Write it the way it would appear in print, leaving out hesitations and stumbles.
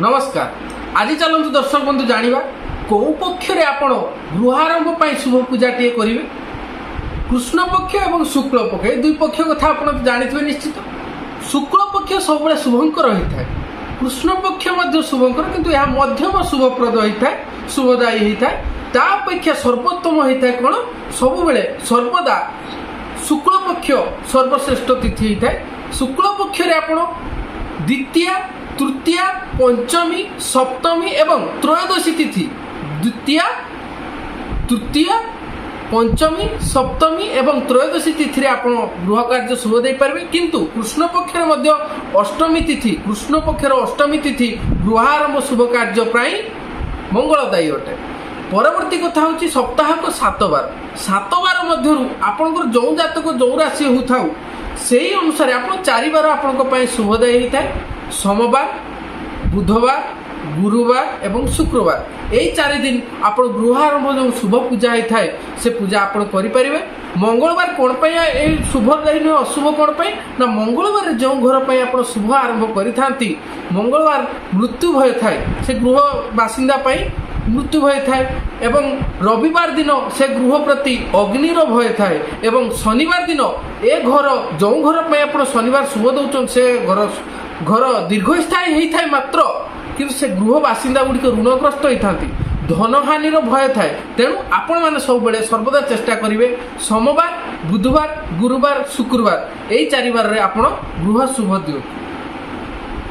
ନମସ୍କାର। ଆଜି ଚାଲନ୍ତୁ ଦର୍ଶକ ବନ୍ଧୁ ଜାଣିବା, କେଉଁ ପକ୍ଷରେ ଆପଣ ଗୃହାରମ୍ଭ ପାଇଁ ଶୁଭ ପୂଜାଟିଏ କରିବେ। କୃଷ୍ଣ ପକ୍ଷ ଏବଂ ଶୁକ୍ଳ ପକ୍ଷ, ଏ ଦୁଇ ପକ୍ଷ କଥା ଆପଣ ଜାଣିଥିବେ ନିଶ୍ଚିତ। ଶୁକ୍ଳ ପକ୍ଷ ସବୁବେଳେ ଶୁଭଙ୍କର ହୋଇଥାଏ। କୃଷ୍ଣ ପକ୍ଷ ମଧ୍ୟ ଶୁଭଙ୍କର, କିନ୍ତୁ ଏହା ମଧ୍ୟମ ଶୁଭପ୍ରଦ ହୋଇଥାଏ, ଶୁଭଦାୟୀ ହୋଇଥାଏ। ତା ଅପେକ୍ଷା ସର୍ବୋତ୍ତମ ହୋଇଥାଏ କ'ଣ? ସବୁବେଳେ ସର୍ବଦା ଶୁକ୍ଳ ପକ୍ଷ ସର୍ବଶ୍ରେଷ୍ଠ ତିଥି ହୋଇଥାଏ। ଶୁକ୍ଳ ପକ୍ଷରେ ଆପଣ ଦ୍ୱିତୀୟା, ତୃତୀୟା, ପଞ୍ଚମୀ, ସପ୍ତମୀ ଏବଂ ତ୍ରୟୋଦଶୀ ତିଥି, ଦ୍ୱିତୀୟା, ତୃତୀୟା, ପଞ୍ଚମୀ, ସପ୍ତମୀ ଏବଂ ତ୍ରୟୋଦଶୀ ତିଥିରେ ଆପଣ ଗୃହ କାର୍ଯ୍ୟ ଶୁଭ ଦେଇପାରିବେ। କିନ୍ତୁ କୃଷ୍ଣ ପକ୍ଷରେ ମଧ୍ୟ ଅଷ୍ଟମୀ ତିଥି, କୃଷ୍ଣ ପକ୍ଷର ଅଷ୍ଟମୀ ତିଥି ଗୃହାରମ୍ଭ ଶୁଭ କାର୍ଯ୍ୟ ପାଇଁ ମଙ୍ଗଳଦାୟୀ ଅଟେ। ପରବର୍ତ୍ତୀ କଥା ହେଉଛି ସପ୍ତାହକ 7 ବାର। 7 ବାର ମଧ୍ୟରୁ ଆପଣଙ୍କର ଯେଉଁ ଜାତକ, ଯେଉଁ ରାଶି ହେଉଥାଉ, ସେଇ ଅନୁସାରେ ଆପଣ 4 ବାର ଆପଣଙ୍କ ପାଇଁ ଶୁଭଦାୟୀ ହେଇଥାଏ। ସୋମବାର, ବୁଧବାର, ଗୁରୁବାର ଏବଂ ଶୁକ୍ରବାର, ଏଇ 4 ଦିନ ଆପଣ ଗୃହ ଆରମ୍ଭ ଯେଉଁ ଶୁଭ ପୂଜା ହେଇଥାଏ, ସେ ପୂଜା ଆପଣ କରିପାରିବେ। ମଙ୍ଗଳବାର କ'ଣ ପାଇଁ ଏଇ ଶୁଭଦାୟୀ ନୁହେଁ, ଅଶୁଭ କ'ଣ ପାଇଁ ନା, ମଙ୍ଗଳବାର ଯେଉଁ ଘର ପାଇଁ ଆପଣ ଶୁଭ ଆରମ୍ଭ କରିଥାନ୍ତି, ମଙ୍ଗଳବାର ମୃତ୍ୟୁ ଭୟ ଥାଏ, ସେ ଗୃହ ବାସିନ୍ଦା ପାଇଁ ମୃତ୍ୟୁ ଭୟ ଥାଏ ଏବଂ ରବିବାର ଦିନ ସେ ଗୃହ ପ୍ରତି ଅଗ୍ନିର ଭୟ ଥାଏ ଏବଂ ଶନିବାର ଦିନ ଏ ଘର, ଯେଉଁ ଘର ପାଇଁ ଆପଣ ଶନିବାର ଶୁଭ ଦେଉଛନ୍ତି, ସେ ଘର ଦୀର୍ଘସ୍ଥାୟୀ ହେଇଥାଏ ମାତ୍ର, କିନ୍ତୁ ସେ ଗୃହ ବାସିନ୍ଦା ଗୁଡ଼ିକ ଋଣଗ୍ରସ୍ତ ହେଇଥାନ୍ତି, ଧନହାନିର ଭୟ ଥାଏ। ତେଣୁ ଆପଣମାନେ ସବୁବେଳେ ସର୍ବଦା ଚେଷ୍ଟା କରିବେ, ସୋମବାର, ବୁଧବାର, ଗୁରୁବାର, ଶୁକ୍ରବାର, ଏଇ 4 ବାରରେ ଆପଣ ଗୃହ ଶୁଭ ଦିଅନ୍ତୁ।